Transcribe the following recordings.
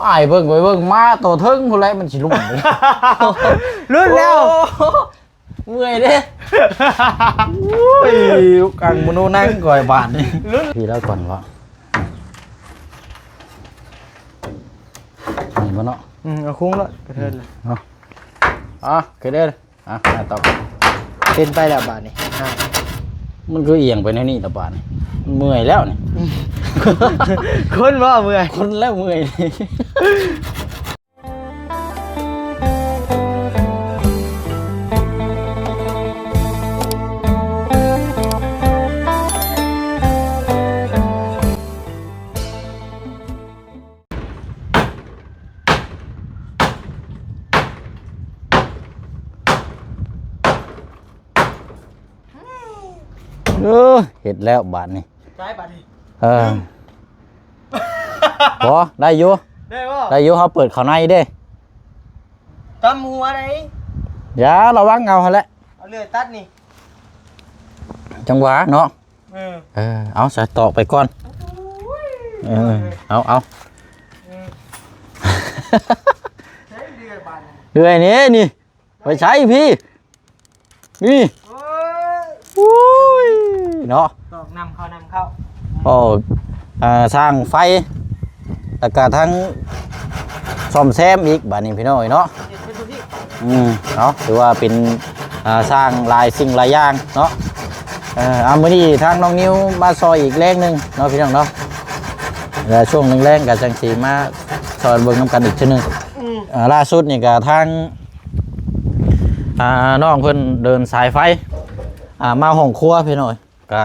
ອ້າຍເບິ່ງໄປເບິ່ງມາ ໂຕເທິງພຸ້ນແຫຼະ ມັນຊິຫຼຸດ. ຫຼຸດແລ້ວ. ໂອ້ ເມື່ອຍເດ້. ໂອ້ຍ ກັງມະໂນນັງກ່ອຍບາດນີ້. ຫຼຸດ ພີ່ລາວກ່ອນເວາະ. ນີ້ບໍ່ເນາະ? ອືມ ເອົາຄຸງໂລດ ກະເທີນເລີຍເນາະ. ອ່ະ ກະເດີນ. ອ່ະ ມາຕໍ່ກັນ. ເປັນໄປແລ້ວບາດນີ້. ອ່າ ມັນຄືອຽງໄປແນວນີ້ລະບາດນີ້. ເມື່ອຍແລ້ວນີ້. ຄົນບໍ່ເມື່ອຍ? ຄົນແລ້ວເມື່ອຍ. ເອີ ເຮັດແລ້ວບາດນີ້. ໄດ້ບາດນີ້. ເອີ ບໍ່ ໄດ້ຢູ່ ໄດ້ບໍ່? ໄດ້ຢູ່ ເຮົາເປີດເຂົ້າໃນເດ້. ຕຳຫົວໄດ໋. ຢ່າ ລະວັງເອົາຫັ້ນແຫຼະ. ເອົາເລື່ອຍຕັດນີ້ ຈັງຫວະເນາະ. ເອີ ເອີ ເອົາ ໃສ່ຕອກໄປກ່ອນ. ໂອ້ຍ ເອີ ເອົາ ເອົາ ເອີ ໃຊ້ເລື່ອຍບາດນີ້. ເລື່ອຍນີ້ ນີ້ ໄປໃຊ້ພີ່ ນີ້. ໂອ້ຍ ໂອ້ຍ ເນາະ ຕອກນຳເຂົ້າ ນຳເຂົ້າ. ໂອ້ ເອີ ສ້າງໄຟ ແລ້ວກະທັງສ້ອມແຊມອີກບາດນີ້ພີ່ນ້ອງເອີຍເນາະ. ເຮັດເປັນທຸກທີ່. ອືມ ເອົາ ຖືວ່າເປັນ ອ່າ ຊ່າງຫຼາຍສິ່ງຫຼາຍຢ່າງເນາະ. ເອີ ເອົາ ມື້ນີ້ທາງນ້ອງນິວມາຊ່ອຍອີກແລງໜຶ່ງເນາະພີ່ນ້ອງເນາະ. ແລ້ວຊ່ວງແລງໆກໍຈັ່ງຊິມາຊ່ອຍເບິ່ງນຳກັນອີກເທື່ອໜຶ່ງ. ອືມ ອ່າ ລ່າສຸດນີ້ກໍທາງ ອ່າ ນ້ອງເພິ່ນເດີນສາຍໄຟ ອ່າ ມາຫ້ອງຄົວພີ່ນ້ອງ ກໍ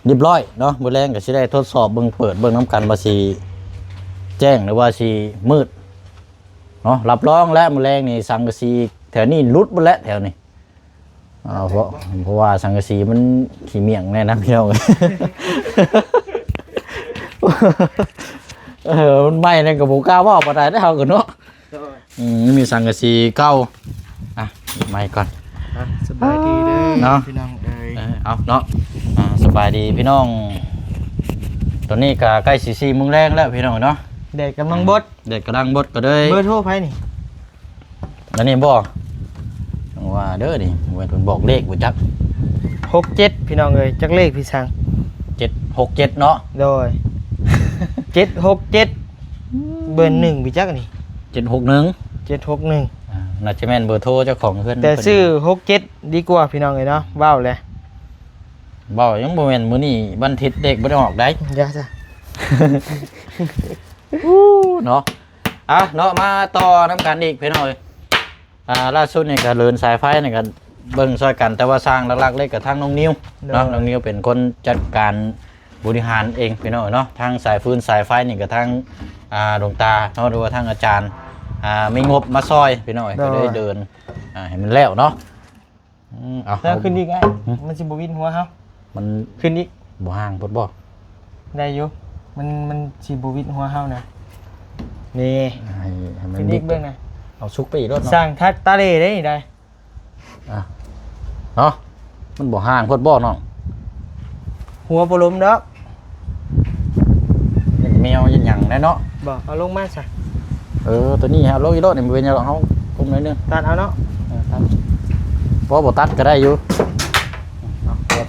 ຮຽບຮ້ອຍເນາະ. ມື້ແລງກໍຊິໄດ້ທົດສອບເບິ່ງ ເປີດເບິ່ງນຳກັນວ່າຊິແຈ້ງ ຫຼືວ່າຊິມືດເນາະ. ຮັບຮອງແລ້ວ ມື້ແລງນີ້ສັງກະສີແຖວນີ້ຫຼຸດໝົດແຫຼະ ແຖວນີ້. ເອີ ເພາະ ເພາະວ່າສັງກະສີມັນຂີ້ໝ້ຽງແນ່ນະພີ່ນ້ອງ. ເອີ ມັນໄໝ້ນັ້ນກໍບໍ່ກ້າເວົ້າປານໃດເດ້ ເຮົາກໍເນາະ. ໂດຍ ອືມ ມີສັງກະສີເກົ່າ. ອ່ະ ໄໝ້ກ່ອນ. ອ່ະ ສະບາຍດີເດີ ເນາະ ພີ່ນ້ອງເອີຍ. ເອີ ເອົາເນາະ ອ່າ ສະບາຍດີພີ່ນ້ອງ. ຕອນນີ້ກໍໃກ້ຊິສີ່ໂມງແລງແລ້ວພີ່ນ້ອງເນາະ. ແດດກຳລັງບົດ ແດດກຳລັງບົດ ກໍເລີຍ. ເບີໂທໃຜນີ້? ອັນນີ້ບໍ່? ຈັ່ງວ່າເດີນີ້ ເພິ່ນບອກເລກບໍ່ຈັກ. ຫົກເຈັດ ພີ່ນ້ອງເອີຍ. ຈັກເລກພີ່ສັງ? ເຈັດຫົກເຈັດເນາະ. ໂດຍ ເຈັດຫົກເຈັດ ເບີໜຶ່ງພີ່ຈັກນີ້. ເຈັດຫົກໜຶ່ງ ເຈັດຫົກໜຶ່ງ ອ່າ ໜ້າຈະແມ່ນເບີໂທເຈົ້າຂອງເຮືອນ. ແຕ່ຊື້ຫົກເຈັດດີກວ່າພີ່ນ້ອງເອີຍເນາະ. ເວົ້າແຫຼະ ເວົ້າຍັງບໍ່ແມ່ນ ມື້ນີ້ວັນທິດເລກບໍ່ໄດ້ອອກໄດ໋. ຢ່າຊະ ເນາະ. ອ່ະເນາະ ມາຕໍ່ນຳກັນອີກພີ່ນ້ອງເອີຍ. ອ່າ ລ່າສຸດນີ້ກໍເດີນສາຍໄຟນີ້ກໍເບິ່ງຊ່ອຍກັນ ແຕ່ວ່າຊ່າງຫຼັກໆເລີຍກໍທາງນ້ອງນິວເນາະ. ໂດຍ ນ້ອງນິວເປັນຄົນຈັດການບໍລິຫານເອງພີ່ນ້ອງເນາະ. ທາງສາຍຟືນສາຍໄຟນີ້ກໍທາງ ອ່າ ຫຼວງຕາເນາະ ຫຼືວ່າທາງອາຈານ ອ່າ ມີງົບມາຊ່ອຍພີ່ນ້ອງເອີຍ. ໂດຍ ກໍໄດ້ເດີນ ອ່າ ໃຫ້ມັນແລ້ວເນາະ. ອືມ ເອົາ ແລ້ວຂຶ້ນອີກໄອ້ ຫຶ ມັນຊິບໍ່ວິດຫົວເຮົາ. ມັນຂຶ້ນອີກ ບໍ່ຫ່າງໂພດບໍ່? ໄດ້ຢູ່ ມັນ ມັນຊິບໍ່ວິດຫົວເຮົານະ. ນີ້ ໃຫ້ ໃຫ້ມັນ ຂຶ້ນອີກ ບິດ ເບິ່ງນະ. ເອົາສຸກໄປອີກໂລດເນາະ. ສ້າງທັດຕາເລໄດ້ນີ້ໄດ໋. ອ່ະ ເນາະ ມັນບໍ່ຫ່າງໂພດບໍ່ນ້ອງ? ຫົວບໍ່ລົມດອກ. ຢ້ານແມວຢ້ານຫຍັງແຫຼະເນາະ. ບໍ່ ເອົາລົງມາຊະ. ເອີ ໂຕນີ້ເອົາລົງອີກໂລດນີ້ ບໍ່ເປັນຫຍັງດອກ ເຮົາກຸມໜ້ອຍໜຶ່ງ. ຕັດເອົາເນາະ. ເອີ ຕັດ ບໍ່ ບໍ່ຕັດກໍໄດ້ຢູ່. ເອົາ ເອີ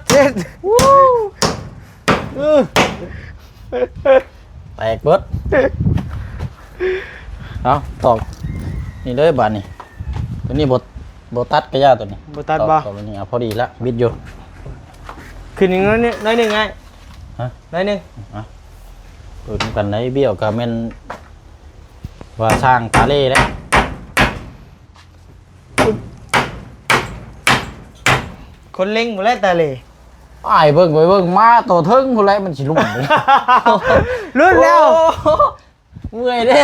ເຈັດ ເອີ ແຕກເບິດ. ເອົາ ຕອກນີ້ເລີຍບາດນີ້. ໂຕນີ້ບໍ່ ບໍ່ຕັດກະຢ່າໂຕນີ້. ບໍ່ຕັດບໍ່? ຕອກໂຕນີ້ ເອົາ ພໍດີລະ ບິດຢູ່. ຂຶ້ນອີກໜ້ອຍໜຶ່ງ ໜ້ອຍໜຶ່ງໄອ້. ຮະ? ໜ້ອຍໜຶ່ງ. ອ່ະ ເປີດນຳກັນໄດ້. ເບ້ຍກໍແມ່ນວ່າສ້າງຕາເລເດ້. ຄົນເລັງບໍ່ແລ້ວຕາເລ. ອ້າຍເບິ່ງໄປເບິ່ງມາ ໂຕເທິງພຸ້ນແຫຼະ ມັນຊິຫຼຸດ. ຫຼຸດແລ້ວ. ໂອ້ ເມື່ອຍເດ້.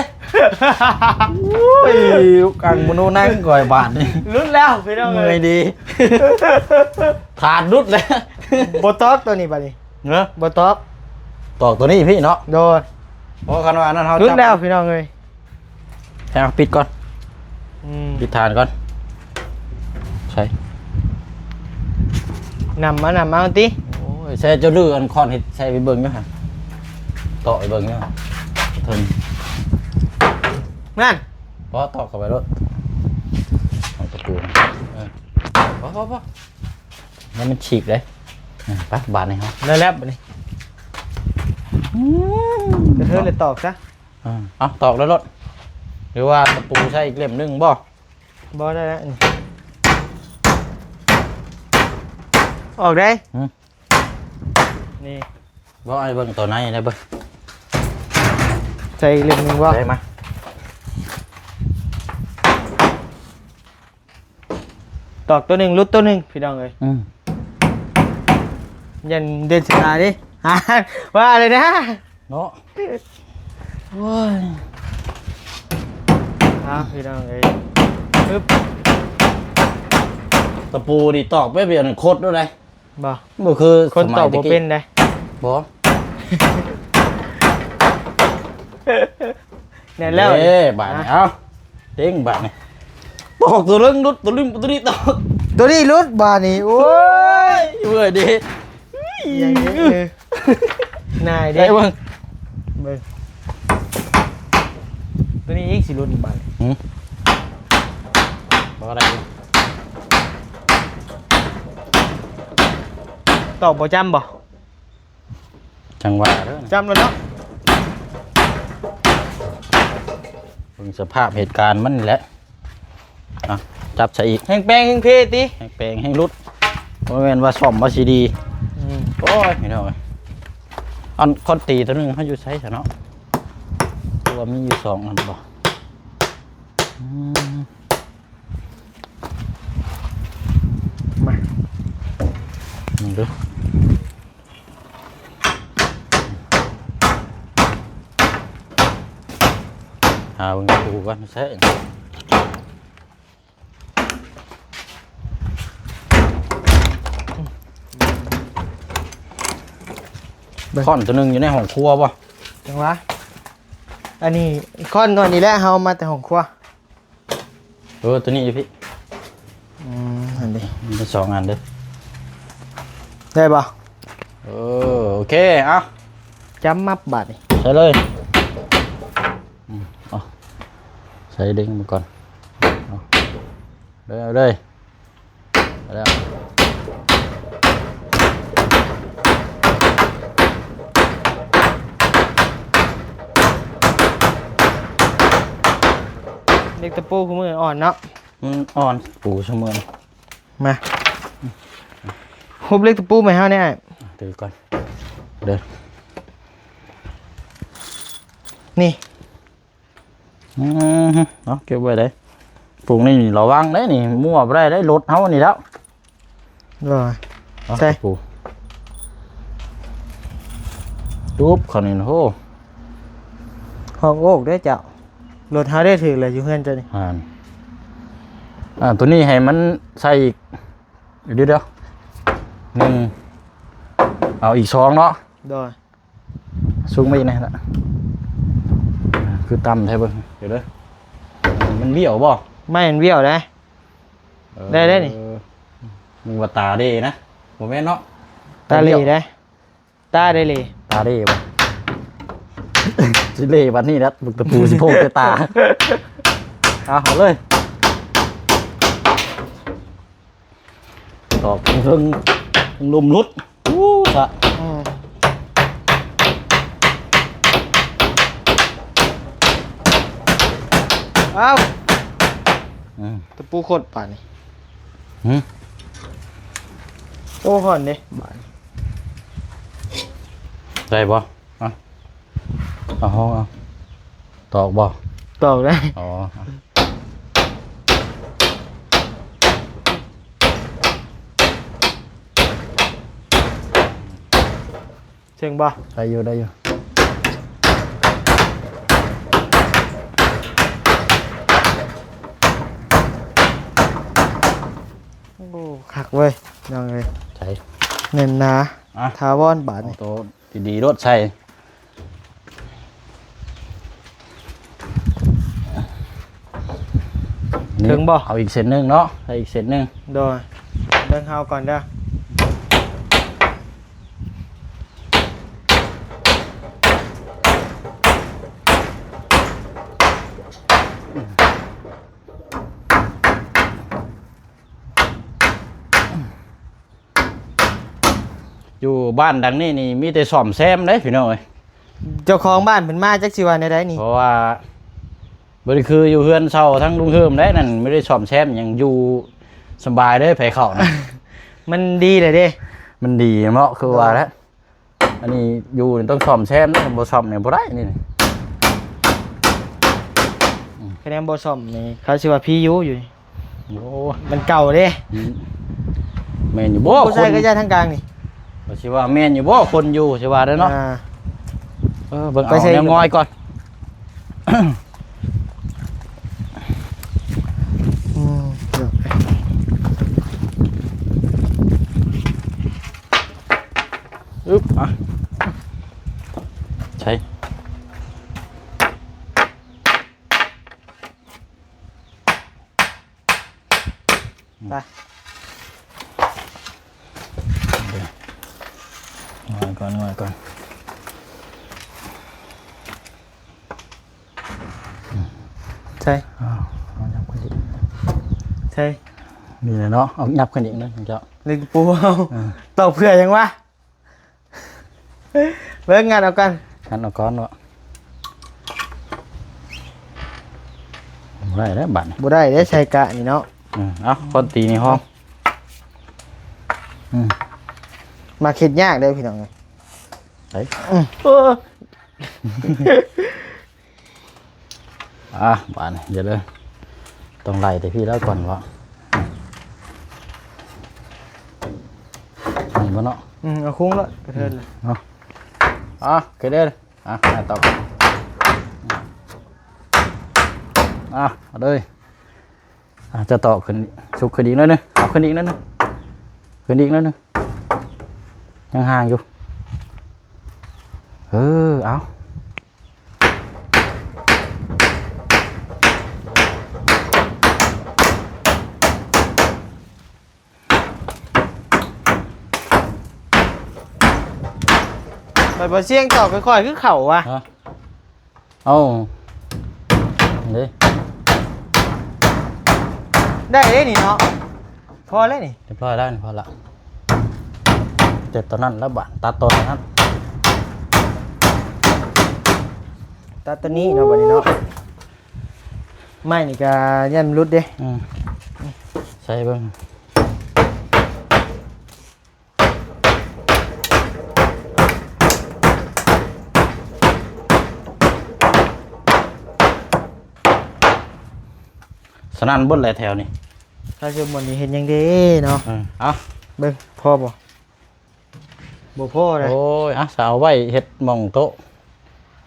ໂອ້ຍ ກັງມະໂນນັງກ່ອຍບາດນີ້. ຫຼຸດແລ້ວພີ່ນ້ອງເອີຍ. ເມື່ອຍດີ. ຂາດຫຼຸດແລ້ວ. ບໍ່ຕອກໂຕນີ້ບາດນີ້. ເນາະ ບໍ່ຕອກ. ຕອກໂຕນີ້ພີ່ເນາະ. ໂດຍ. ເພາະຄັນວ່າອັນນັ້ນເຮົາ ຫຼຸດແລ້ວພີ່ນ້ອງເອີຍ. ໃຫ້ເຮົາປິດກ່ອນ. ອືມ ປິດຖານກ່ອນ. ໃສ່ ນຳມາ ນຳມາຕິ. ໂອ້ ໂອ້ຍ ແຊເຈົ້າດື້ອັນຄ້ອນເຮັດແຊໄປເບິ່ງຢູ່ຫັ້ນ ເຕາະໄປເບິ່ງຢູ່ຫັ້ນເທິງ ນັ້ນ ບໍ່ ຕອກເຂົ້າໄປໂລດ ເອົາຕະປູ ເອີ ບໍ່ ບໍ່ ບໍ່ ແລ້ວມັນສີກເດ້ ເອີ ໄປ ບາດນີ້ເຮົາ ແລ້ວ ແລ້ວບາດນີ້ ອືມ ກະເທີເລີຍຕອກຊະ ເອີ ເອົາ ຕອກເລີຍໂລດ ຫຼືວ່າຕະປູໃຊ້ອີກເຫຼັ້ມໜຶ່ງບໍ່? ບໍ່ ໄດ້ແລ້ວ ອອກໄດ້ ຫື ນີ້ ບໍ່ ອ້າຍເບິ່ງໂຕໃນໄດ້ເບິ່ງ ໃສ່ເຫຼັ້ມໜຶ່ງບໍ່? ໄດ້ມາ ຕອກໂຕໜຶ່ງ ຫຼຸດໂຕໜຶ່ງ ພີ່ນ້ອງເອີຍ ອືມ ຢ້ານເດັດສາຍເດ້ ວ່າເລີຍນະ ເນາະ ໂອ້ຍ ອ້າວ ພີ່ນ້ອງເອີຍ ປຶບ ຕະປູນີ້ຕອກແປັບດຽວນີ້ຄົດໂລດໄດ໋ ບໍ່ ບໍ່ຄືຄົນຕອກບໍ່ເປັນໄດ໋ ບໍ່ ແໜ້ນແລ້ວ ເດ້ ບາດນີ້ ເອົາ ເຕັງບາດນີ້ ຕອກໂຕເທິງຫຼຸດ ໂຕລຸ່ມ ໂຕນີ້ຕອກ ໂຕນີ້ຫຼຸດບາດນີ້ ໂອ້ຍ ເມື່ອຍເດ້ ຍັງເດ້ ເອີ ນາຍເດ້ ໄດ້ເບິ່ງ ເບິ່ງ ໂຕນີ້ອີກຊິຫຼຸດບາດນີ້ ຫື ບໍ່ໄດ້ຢູ່ ຕອກບໍ່ຈ້ຳບໍ່? ຈັ່ງວ່າເດີ ຈ້ຳແລ້ວເນາະ ເບິ່ງສະພາບເຫດການມັນແຫຼະ ອ່ະ ຈັບໃສ່ອີກ ແຮ່ງແປງແຮ່ງເພຕິ ແຮ່ງແປງແຮ່ງຫຼຸດ ບໍ່ແມ່ນວ່າສ້ອມວ່າຊິດີ ອືມ ໂອ້ຍ ພີ່ນ້ອງເອີຍ ອັນຄ້ອນຕີໂຕໜຶ່ງເຮົາຢູ່ໃສຊະເນາະ ຄືວ່າມີຢູ່ສອງອັນບໍ່ ອືມ ມາ ເບິ່ງດູ ຫາເບິ່ງຕະປູກ່ອນ ໃສ່ ເບິ່ງ ຄ້ອນໂຕໜຶ່ງຢູ່ໃນຫ້ອງຄົວບໍ່? ຈັ່ງຫວະ ອັນນີ້ຄ້ອນໜ່ວຍນີ້ແຫຼະ ເຮົາເອົາມາແຕ່ຫ້ອງຄົວ. ເອີ ໂຕນີ້ຢູ່ພີ້ ອືມ ຫັ້ນເດ ມີສອງອັນເດີ ໄດ້ບໍ່? ເອີ ໂອເຄ ເອົາ ຈ້ຳມັບບາດນີ້ ໃສ່ເລີຍ ອືມ ເອົາ ໃສ່ເດັງມາກ່ອນ ເອົາ ເອົາເລີຍ ເອົາເລີຍ. ເຫຼັກຕະປູຄູ່ມື້ອ່ອນເນາະ ມັນອ່ອນ ປູຊຸມື້ ມາ ຮຸບເຫຼັກຕະປູໃຫ້ເຮົາແດ່ ຖືກ່ອນເດີ ນີ້. ອືມ ເອົາເກັບໄວ້ໄດ໋ ປູກນີ້ນີ້ລະວັງໄດ໋ນີ້ ມົ້ວບໍ່ໄດ້ໄດ໋ ລົດເຮົານີ້ແລ້ວ ໂດຍ ເອົາ ໃສ່ປູ ຕຸບເຂົ້ານີ້ ໂຫ ຫ້ອງໂອກເດ້ເຈົ້າ ລົດເຮົາໄດ້ຖືກແລ້ວ ຢູ່ເຮືອນເຈົ້ານີ້ ອ່າ ອ່າ ໂຕນີ້ໃຫ້ມັນໃສ່ອີກ ດຽວໆ ໜຶ່ງ ເອົາອີກສອງເນາະ ໂດຍ. ສູງໄປອີກແດ່ລະ ຄືຕ່ຳແທ້ເບິ່ງ ດຽວເດີ ມັນຫວ້ຽວບໍ່? ໄມ້ມັນຫວ້ຽວເດ້ ເອີ ໄດ້ ໄດ້ນີ້ ເອີ ນຶກວ່າຕາເດ້ນະ ບໍ່ແມ່ນເນາະ ຕາເຫຼເດ້ ຕາໄດ້ເຫຼ ຕາເດ້ບໍ່? ຊິເຫຼບັດນີ້ແຫຼະ ບັກຕະປູຊິໂພກໃສ່ຕາ ເອົາ ເອົາເລີຍ. ຕອກເທິງ ເທິງລຸ່ມຫຼຸດ ອູ້ ສະ ອືມ ອ້າວ ອືມ ຕະປູຂົດປານນີ້ ຫື ໂອ້ ຮ້ອນເດ້ ບາດນີ້ ໄດ້ບໍ່? ເອົາ ເອົາຫ້ອງເອົາ ຕອກບໍ່? ຕອກໄດ້ ອໍ ເຖິງບໍ່? ໄດ້ຢູ່ ໄດ້ຢູ່ ໂອ້ ຄັກເວີຍ ນ້ອງເອີຍ ໃສ່ ແໜ້ນໜາ ອ່ະ ຖາວອນບາດນີ້ ໂຕ ດີໆ ໂລດໃສ່ ເຖິງບໍ່? ເອົາອີກເສັ້ນໜຶ່ງເນາະ ໃສ່ອີກເສັ້ນໜຶ່ງ ໂດຍ ເບິ່ງເຮົາກ່ອນເດີ ໂ ຢູ່ບ້ານຫຼັງນີ້ນີ້ມີແຕ່ສ້ອມແຊມເດ້ພີ່ນ້ອງເອີຍ. ເຈົ້າຂອງບ້ານເພິ່ນມາຈັກຊິວ່າແນວໃດນີ້ ເພາະວ່າບໍ່ໄດ້ຄືຢູ່ເຮືອນເຊົ່າທາງລຸງເຮີມໄດ໋ ນັ້ນບໍ່ໄດ້ສ້ອມແຊມຫຍັງ ຢູ່ສະບາຍເດ້ ໃຜເຂົ້ານະ ມັນດີແຫຼະເດ້ ມັນດີເນາະ ຄືວ່າແຫຼະ. ອັນນີ້ຢູ່ນີ້ຕ້ອງສ້ອມແຊມເດ້ ບໍ່ສ້ອມນີ້ບໍ່ໄດ້ນີ້ ຄະແນນບໍ່ສ້ອມນີ້ ເຂົາຊິວ່າຜີຢູ່ຢູ່ນີ້. ໂອ້ ມັນເກົ່າເດ້. ອືມ ແມ່ນຢູ່ບໍ່? ຜູ້ຊາຍກໍຢ້ານທາງກາງນີ້ ກໍຊິວ່າແມ່ນຢູ່ບໍ່? ຄົນຢູ່ຊິວ່າເດ້ເນາະ. ອ່າ ເອີ ເບິ່ງເອົາແນວງ່ອຍກ່ອນ. ອືມ ອຶບ ອ່ະ ໃສ່ ໄປ ງ່ອຍກ່ອນ ງ່ອຍກ່ອນ. ໃສ່ ອ້າວ ເອົາຫຍັບຂຶ້ນອີກ ໃສ່ ນີ້ແຫຼະເນາະ ເອົາຫຍັບຂຶ້ນອີກໜ້ອຍໜຶ່ງເຈົ້າ ເຫຼັກຕະປູເອົາ ອ່າ ຕອກເພື່ອຫຍັງວະ? ເບິ່ງ ງັດອອກກ່ອນ ງັດອອກກ່ອນເນາະ. ບໍ່ໄດ້ແລ້ວບາດນີ້ ບໍ່ໄດ້ເດ້ ໃສ່ກະນີ້ເນາະ. ອືມ ເອົາ ຄົນຕີນີ້ຮອງ ອືມ ມາເຮັດຍາກເດີ້ພີ່ນ້ອງເອີຍ ໄປ ອືມ ເອີ. ອ່ະ ບາດນີ້ເດີ ຕ້ອງໄລ່ແຕ່ພີ້ແລ້ວກ່ອນເວາະ ນີ້ບໍ່ເນາະ. ອືມ ເອົາຄຸງລະກະເທີນລະ ເອົາ ອ່ະ ໂອເຄເດີ ອ່ະ ມາຕໍ່ ອ່ະ ເອົາເລີຍ ອ່ະ ຈະຕໍ່ຂຶ້ນ ຊຸກຂຶ້ນອີກໜ້ອຍໜຶ່ງ ເອົາຂຶ້ນອີກໜ້ອຍໜຶ່ງ ຂຶ້ນອີກໜ້ອຍໜຶ່ງ ຍັງຫ່າງຢູ່ ເອີ ເອົາ. ບັດບໍ່ສຽງຕອກຄ່ອຍໆຄືເຂົ້າວະ ຮະ ເອົ້າ ເດ້ ໄດ້ເດ້ນີ້ເນາະ. ພໍແລ້ວນີ້ ຮຽບຮ້ອຍແລ້ວນີ້ ພໍລະ ເຈັບຕົວນັ້ນລະບາດ ຕັດຕົວນັ້ນ ຕັດຕົວນີ້ເນາະ ບາດນີ້ເນາະ ໄມ້ນີ້ກະຢ້ານມັນຫຼຸດເດ້ ອືມ ໃສ່ເບິ່ງ. ສະນັ້ນເບິດແຫຼະແຖວນີ້ ຖ້າສົມມຸດນີ້ເຮັດຫຍັງເດ້ເນາະ ເອີ ເອົາ ເບິ່ງ ພໍບໍ່? ບໍ່ພໍເດ້ ໂອ້ຍ ອ່ະ ສາເອົາໄວ້ເຮັດໝ່ອງໂຕະ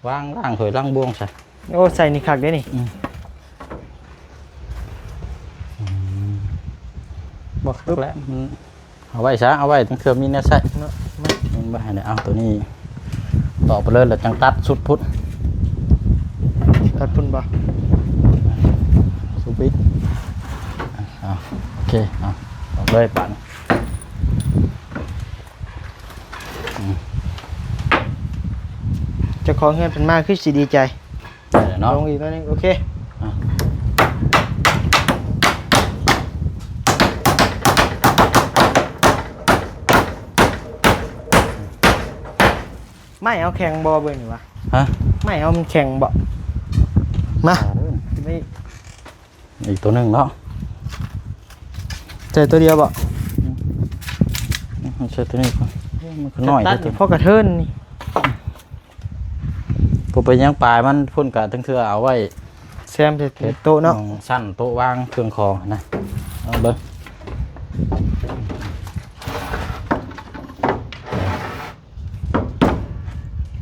ວາງລ້າງຖ້ວຍລ້າງບ່ວງຊະ ໂອ້ ໃສ່ນີ້ຄັກເດ້ນີ້ ອືມ ອືມ ບໍ່ຄັກແຫຼະ ມັນ ເອົາໄວ້ຊະ ເອົາໄວ້ ຈັ່ງເທື່ອມີແນວໃຊ້ເນາະ ມັນບໍ່ໃຫ້ໄດ້ເອົາໂຕນີ້ ຕອກໄປເລີຍ ແລ້ວຈັ່ງຕັດສຸດພຸ້ນ ຕັດພຸ້ນບໍ່? ສຸດປິດ ເອົາ ໂອເຄ ເອົາ ຕອກເລີຍບາດນີ້ ອືມ ເຈົ້າຂອງເຮືອນເພິ່ນມາຄືຊິດີໃຈ. ໄດ້ແລ້ວເນາະ ລົງອີກໜ້ອຍໜຶ່ງ ໂອເຄ ອ່ະ ໄມ້ເຮົາແຂງບໍ່ເບິ່ງນີ້ວະ? ຮະ? ໄມ້ເຮົາມັນແຂງບໍ່? ມາ ອ່າ ໄດ້ ອີກຕົວໜຶ່ງເນາະ ໃສ່ຕົວດຽວບໍ່? ອືມ ໃສ່ຕົວນີ້ກ່ອນ ມັນຄືນ້ອຍ ຕັດ ເດ້ ພໍກະເທີນນີ້ ບໍ່ເປັນຫຍັງ ປາຍມັນພຸ້ນກະ ທັງເທື່ອເອົາໄວ້ແຊມໃສ່ໂຕະເນາະ ຊັ້ນໂຕະວາງເຄື່ອງຂອງຫັ້ນນະ ເອົາເບິ່ງ.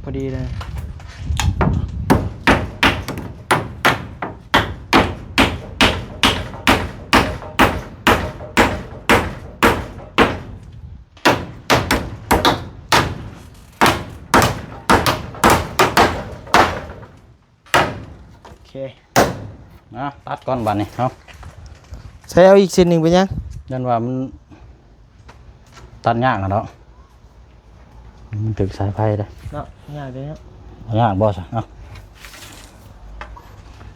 ພໍດີເລີຍ ໂອເຄ ນະ ຕັດກ່ອນບາດນີ້ເຮົາ ໃສ່ເອົາອີກເສັ້ນໜຶ່ງເປັນຫຍັງ? ຢ້ານວ່າມັນຕັດຍາກຫັ້ນເນາະ ມັນຖືກສາຍໄຟເດ້ເນາະ ຍາກເດ້ເນາະ ຍາກບໍ່ຊະເນາະ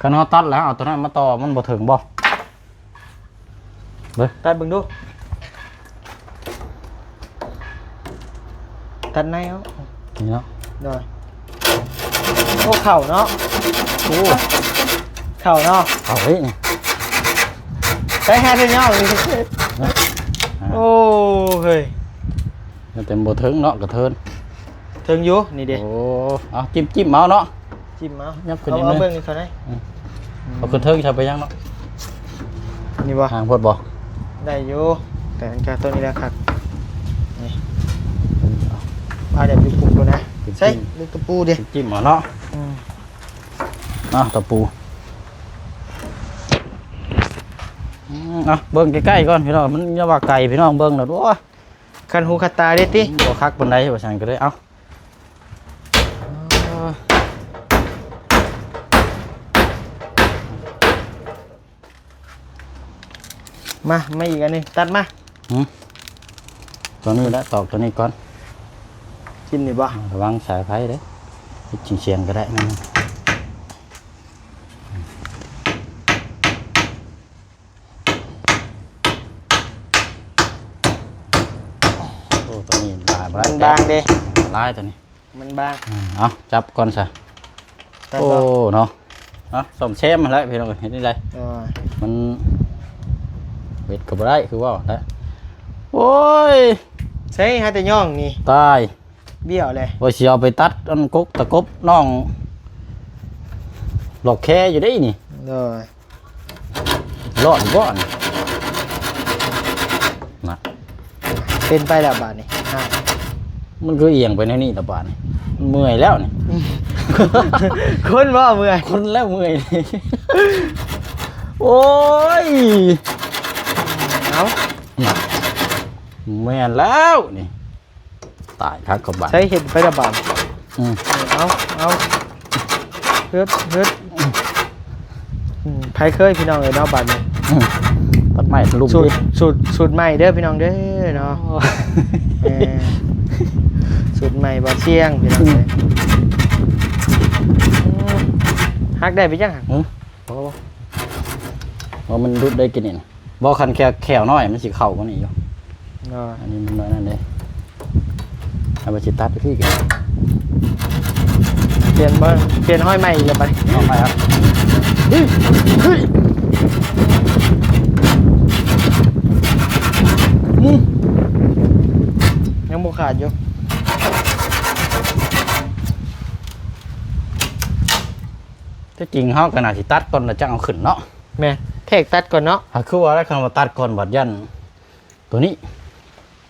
ຄັນເຮົາຕັດແລ້ວເອົາຕົວນັ້ນມາຕໍ່ ມັນບໍ່ເຖິງບໍ່? ເບິ່ງ ຕັດເບິ່ງດູ ໂ ຕັດໃນເອົາ ນີ້ເນາະ ໂດຍ ໂອ້ ເຂົ້າເນາະ ໂອ້ ເຂົ້າເນາະ ເຂົ້າເດ້ນີ້ ໃຊ້ແຮດເດ້ເນາະ ເນາະ ໂອ້ ເຮີ້ຍ ແຕ່ບໍ່ເຖິງເນາະ ກະເທີນ ເຖິງຢູ່ ນີ້ເດ້ ໂອ້ ເອົາ ຈິ້ມໆເອົາເນາະ ຈິ້ມເອົາ ຍັບຂຶ້ນ ເອົາ ນິດໜຶ່ງ ເອົາເບິ່ງນີ້ເທົ່າໃດ ອືມ ເອົາຂຶ້ນເທິງຊະ ໄປຍັງເນາະ ນີ້ບໍ່ ຫ່າງໂພດບໍ່ ໄດ້ຢູ່ ແຕ່ອັນກະໂຕນີ້ແຫຼະຄັກ ນີ້ ເອົາແບບຢູ່ປຸກໂລດນະ ໃສ່ລູກຕະປູເດ້ ຈິ້ມເອົາເນາະ ອືມ ເອົາຕະປູ ອືມ ເອົາເບິ່ງໃກ້ໆກ່ອນພີ່ນ້ອງ ມັນຢ່າວ່າໄກພີ່ນ້ອງ ເບິ່ງແລ້ວ ໂອ້ຍ ຄັນຫູຄັນຕາເດ້ຕິ ບໍ່ຄັກປານໃດ ວ່າຊັ້ນກໍເລີຍ ເອົາ ມາ ມາອີກອັນໜຶ່ງ ຕັດມາ ຫື ຕົວນີ້ລະ ຕອກຕົວນີ້ກ່ອນ ຖິ້ມນີ້ບໍ່ ລະວັງສາຍໄຟເດີ້ ເຮັດສຽງໆກໍໄດ້ ໂອ້ ຕົວນີ້ຫຼາຍບໍ່ໄດ້ ມັນບາງເດ້ ຫຼາຍຕົວນີ້ ມັນບາງ ອືມ ເອົາ ຈັບກ່ອນຊະ ໂອ້ ເນາະ ເອົາ ສ້ອມແຊມຫັ້ນແຫຼະພີ່ນ້ອງເອີຍ ເຮັດແນວໃດ ມັນເວັດກໍບໍ່ໄດ້ ຄືເວົ້າແຫຼະ ໂອ້ຍ ໃຊ້ຫາແຕ່ຍ່ອງນີ້ ຕາຍ ບ້ຽວແຫຼະ ວ່າຊິເອົາໄປຕັດອັນກົກຕະກົບນ້ອງ ລອກແຄຢູ່ເດ້ນີ້ ໂດຍ ລອດຢູ່ບໍ່ນີ້ ນະ ເປັນໄປແລ້ວບາດນີ້ ອ່າ ມັນຄືອຽງໄປແນວນີ້ລະບາດນີ້ ເມື່ອຍແລ້ວນີ້ ຄົນບໍ່ເມື່ອຍ ຄົນແລ້ວເມື່ອຍ ໂອ້ຍ ເອົາ ນະ ແມ່ນແລ້ວນີ້ ຕາຍຄັກກັບບາດ ໃຊ້ເຮັດໄປລະບາດ ອືມ ເອົາ ເອົາ ເຮັດ ເຮັດ ອືມ ໃຜເຄີຍພີ່ນ້ອງເອີຍເນາະ ບາດນີ້ ອືມ ຕັດໄມ້ລຸກ ສູດ ສູດ ສູດໃໝ່ເດີພີ່ນ້ອງເດີເນາະ ໂອ້ ເອີ ສູດໃໝ່ບໍ່ສ່ຽງພີ່ນ້ອງເອີຍ ອືມ ຫັກໄດ້ໄປຈັ່ງຫັ້ນ ຫື ບໍ່ ບໍ່ ບໍ່ ມັນຫຼຸດໄດ້ກິນນີ້ນະ ບໍ່ ຄັນແຂ້ວ ແຂ້ວນ້ອຍມັນຊິເຂົ້າກວ່ານີ້ຢູ່ ໂດຍ ອັນນີ້ມັນນ້ອຍນັ້ນເດ້ ເອົາໄປຊິຕັດຢູ່ພີ້ ປ່ຽນເບິ່ງ ປ່ຽນຫ້ອຍໃໝ່ອີກແລ້ວບັດນີ້ ຫ້ອຍໃໝ່ ເຮີ້ຍ ເຮີ້ຍ ອືມ ຍັງບໍ່ຂາດຢູ່ ແຕ່ຈິງເຮົາກໍໜ້າຊິຕັດກ່ອນແລ້ວຈັ່ງເອົາຂຶ້ນເນາະ ແມ່ນ ແທກຕັດກ່ອນເນາະ ຫາຄືວ່າແລ້ວ ຄັນວ່າຕັດກ່ອນບັດຢ້ານ ຕົວນີ້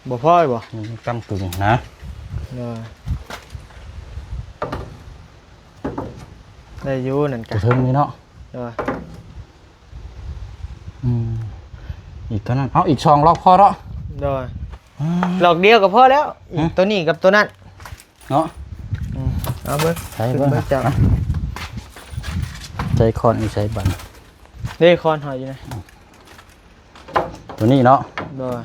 ບໍ່ພໍບໍ່? ອືມ ກຳກຶ່ງນະ ໂດຍ ໄດ້ຢູ່ນັ້ນກະ ຕົວເທິງນີ້ເນາະ ໂດຍ ອືມ ອີກຕົວນັ້ນ ເອົາ ອີກສອງລອກພໍເນາະ ໂດຍ ອືມ ລອກດຽວກໍພໍແລ້ວ ອີກ ຮະ ຕົວນີ້ກັບຕົວນັ້ນ ເນາະ ອືມ ເອົາເບິ່ງ ໃສ່ເບິ່ງ ເບິ່ງເຈົ້າ ໃສ່ຄ້ອນຢູ່ໃສບັດ ເດ້ ຄ້ອນເຮົາຢູ່ນະ ຕົວນີ້ເນາະ ໂດຍ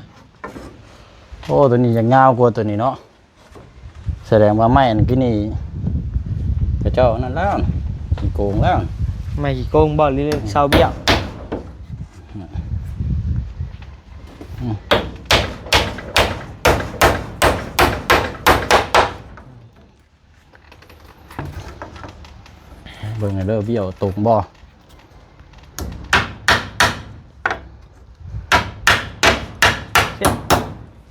ໂອ້ ຕົວນີ້ຍັງຍາວກວ່າຕົວນີ້ເນາະ ສະແດງວ່າໄມ້ອັນກີ້ນີ້ ເຂົາເຈົ້ານັ້ນແລ້ວ ຂີ້ໂກງແລ້ວ ໄມ້ຂີ້ໂກງບໍ່ ຫຼືເສົາບ້ຽວ ອືມ ເບິ່ງເດີ ບ້ຽວຕົງບໍ່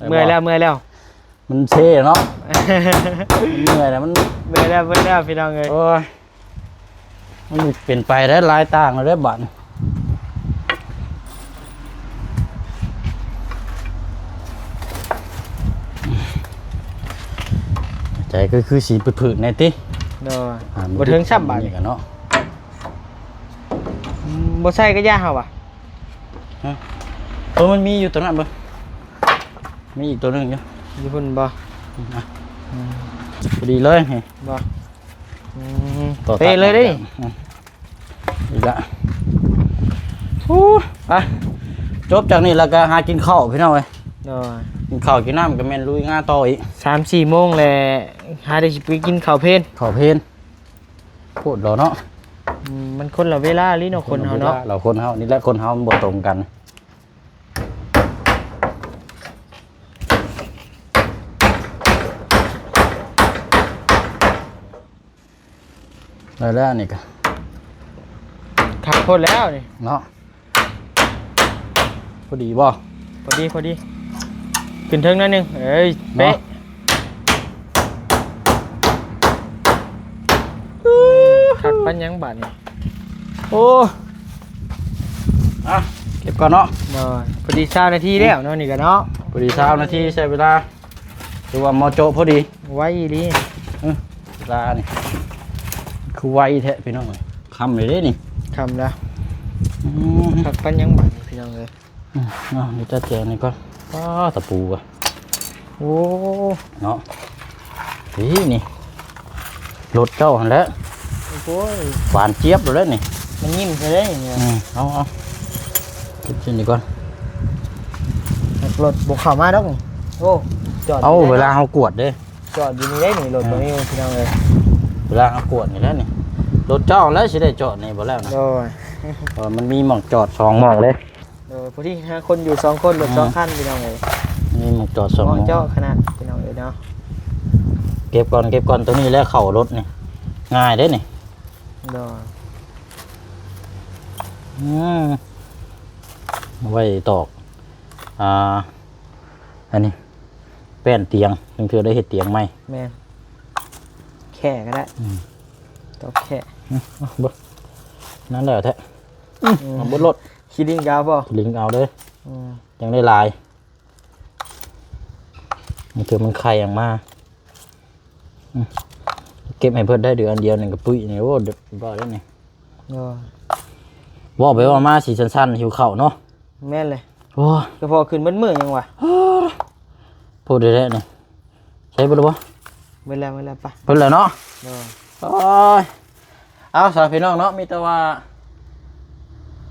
ເມື່ອຍແລ້ວ ເມື່ອຍແລ້ວ ມັນເຊເນາະ ເມື່ອຍແລ້ວ ມັນເມື່ອຍແລ້ວ ເມື່ອຍແລ້ວ ພີ່ນ້ອງເອີຍ ໂອ້ຍ ມັນເປັນໄປໄດ້ຫຼາຍຕ່າງແລ້ວເດ້ບາດນີ້ ໃຈກໍຄືຊິຜືດໆແດ່ຕິ ໂດຍ ອ່າ ບໍ່ເຖິງຊ້ຳບາດນີ້ ນີ້ກະເນາະ ອືມ ບໍ່ໃສ່ກໍຢ່າເຮົາວ່າ ຮະ ເອີ ມັນມີຢູ່ຕົວນັ້ນເບິ່ງ ມີອີກຕົວໜຶ່ງຢູ່ ຢູ່ພຸ້ນບໍ່ ອືມ ອ່ະ ອືມ ພໍດີເລີຍນີ້ ບໍ່ ອືມ ຕໍ່ ເປະເລີຍເດ້ນີ້ ອືມ ອີກລະ ໂອ້ ໄປ ຈົບຈາກນີ້ແລ້ວກໍຫາກິນເຂົ້າພີ່ນ້ອງເອີຍ ໂດຍ ກິນເຂົ້າກິນນ້ຳກໍແມ່ນລຸຍງານຕໍ່ອີກ ສາມສີ່ໂມງແລ້ວ ຫາໄດ້ຊິໄປກິນເຂົ້າເພນ ເຂົ້າເພນ ໂພດເນາະ ອືມ ມັນຄົນລະເວລາລີເນາະ ຄົນເຮົາເນາະ ຄົນລະເວລາ ລະຄົນເຮົານີ້ແຫຼະ ຄົນເຮົາມັນບໍ່ຕົງກັນ ເອີ ໄດ້ແລ້ວນີ້ກະ ຄັກໂພດແລ້ວນີ້ເນາະ. ພໍດີບໍ່? ພໍດີ ພໍດີ ຂຶ້ນເທິງໜ້ອຍໜຶ່ງ. ເອີຍ ເນາະ ເປະ. ຄັກປານຫຍັງບາດນີ້. ໂອ້ ອ່ະ ເກັບກ່ອນເນາະ. ໂດຍ ພໍດີຊາວນາທີແລ້ວເນາະ ນີ້ກະເນາະ. ພໍດີຊາວນາທີ ໃຊ້ເວລາ ຖືວ່າເໝາະເຈາະພໍດີ ໄວອີ່ຫຼີ. ເອີ ເວລານີ້ຄືໄວແທ້ພີ່ນ້ອງເອີຍ. ຄ່ຳເລີຍເດ້ນີ້ ຄ່ຳລະ. ອືມ ຄັກປານຫຍັງບາດນີ້ພີ່ນ້ອງເອີຍ. ອືມ ເອົາ ນີ້ຈັດແຈງນີ້ກ່ອນ. ປ້າ ຕະປູວ່ະ. ໂອ້ ເນາະ ນີ້ ນີ້ ລົດເຈົ້າຫັ້ນແຫຼະ. ໂອ້ຍ ຫວານຈຽບໂລດແຫຼະນີ້ ມັນຍິ້ມໃສ່ເດ້ນີ້. ອືມ ເອົາ ເອົາ ເກັບເສັ້ນນີ້ກ່ອນ. ລົດບໍ່ເຂົ້າມາດອກນີ້. ໂອ້ ຈອດ ເອົາ ເວລາເຮົາກວດເດ້ ຈອດຢູ່ນີ້ໄດ້ນີ້ ລົດ ອືມ ຕົວນີ້ພີ່ນ້ອງເອີຍ. ເວລາເຮົາກວດນີ້ແຫຼະນີ້ ລົດເຈົ້າແຫຼະຊິໄດ້ຈອດນີ້ບໍ່ແລ້ວນະ. ໂດຍ ເພາະມັນມີໝ່ອງຈອດສອງໝ່ອງເດ້. ໂດຍ ພໍດີຫາຄົນຢູ່ສອງຄົນ ລົດ ອືມ ສອງຄັນພີ່ນ້ອງເອີຍ. ມີໝ່ອງຈອດສອງ ໝ່ອງເຈາະຂະໜາດພີ່ນ້ອງເອີຍເນາະ. ເກັບກ່ອນ ເກັບກ່ອນ ຕົວນີ້ແຫຼະເຂົ້າລົດນີ້ ງ່າຍເດ້ນີ້. ໂດຍ ອືມ ເອົາໄວ້ຕອກ ອ່າ ອັນນີ້ ແປ້ນຕຽງ ບາງເທື່ອໄດ້ເຮັດຕຽງໃໝ່. ແມ່ນ ແຄ່ກໍໄດ້. ອືມ ຕອກແຄ່. ອືມ ເອົາເບິ່ງ ນັ້ນແຫຼະແທ້. ອືມ ເອົາເບິດໂລດ. ຂີ້ລິງກໍເອົາບໍ່? ຂີ້ລິງເອົາເດີ້. ອືມ ຈັ່ງໄດ້ຫຼາຍ ບາງເທື່ອມັນໄຂ່ອອກມາ. ອືມ ເກັບໃຫ້ເພິ່ນໄດ້ເດືອນດຽວໜຶ່ງກະປຸ້ຍນີ້. ໂອ້ ບໍ່ໄດ້ນີ້. ໂດຍ ເວົ້າໄປເວົ້າມາຊິສັ້ນໆ ຫິວເຂົ້າເນາະ. ແມ່ນເລີຍ. ໂອ້ຍ ກະເພາະຂຶ້ນເບິດມື້ຫຍັງວະ. ໂອ້ ໂພດແທ້ໆນີ້. ໃຊ້ເບິດແລ້ວບໍ່? ເບິດແລ້ວ ເບິດແລ້ວ ໄປ ເບິດແລ້ວເນາະ. ໂດຍ ໂອ້ຍ ເອົາຊະພີ່ນ້ອງເນາະ ມີແຕ່ວ່າ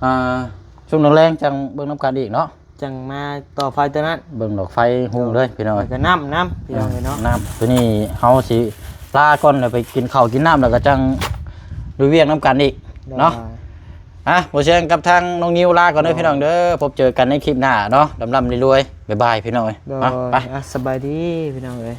ອ່າ ຊ່ວງແລງໆ ຈັ່ງເບິ່ງນຳກັນອີກເນາະ. ຈັ່ງມາຕໍ່ໄຟຕົວນັ້ນ ເບິ່ງດອກໄຟຮຸ່ງເລີຍພີ່ນ້ອງ. ແລ້ວກໍນ້ຳນຳພີ່ນ້ອງເອີຍເນາະ. ນ້ຳ ຕົວນີ້ເຮົາຊິລາກ່ອນ ແລ້ວໄປກິນເຂົ້າກິນນ້ຳ ແລ້ວກໍຈັ່ງລຸຍວຽກນຳກັນອີກເນາະ. ໂດຍ ອ່ະ ບໍ່ແຊງກັບທາງນ້ອງນິວລາກ່ອນເດີ້ ໂດຍ ພີ່ນ້ອງເດີ້. ພົບເຈີກັນໃນຄລິບໜ້າເນາະ. ລ່ຳໆລວຍໆ ບາຍບາຍພີ່ນ້ອງເອີຍ. ໂດຍ ເອົາ ໄປ ອ່ະ ສະບາຍດີພີ່ນ້ອງເອີຍ.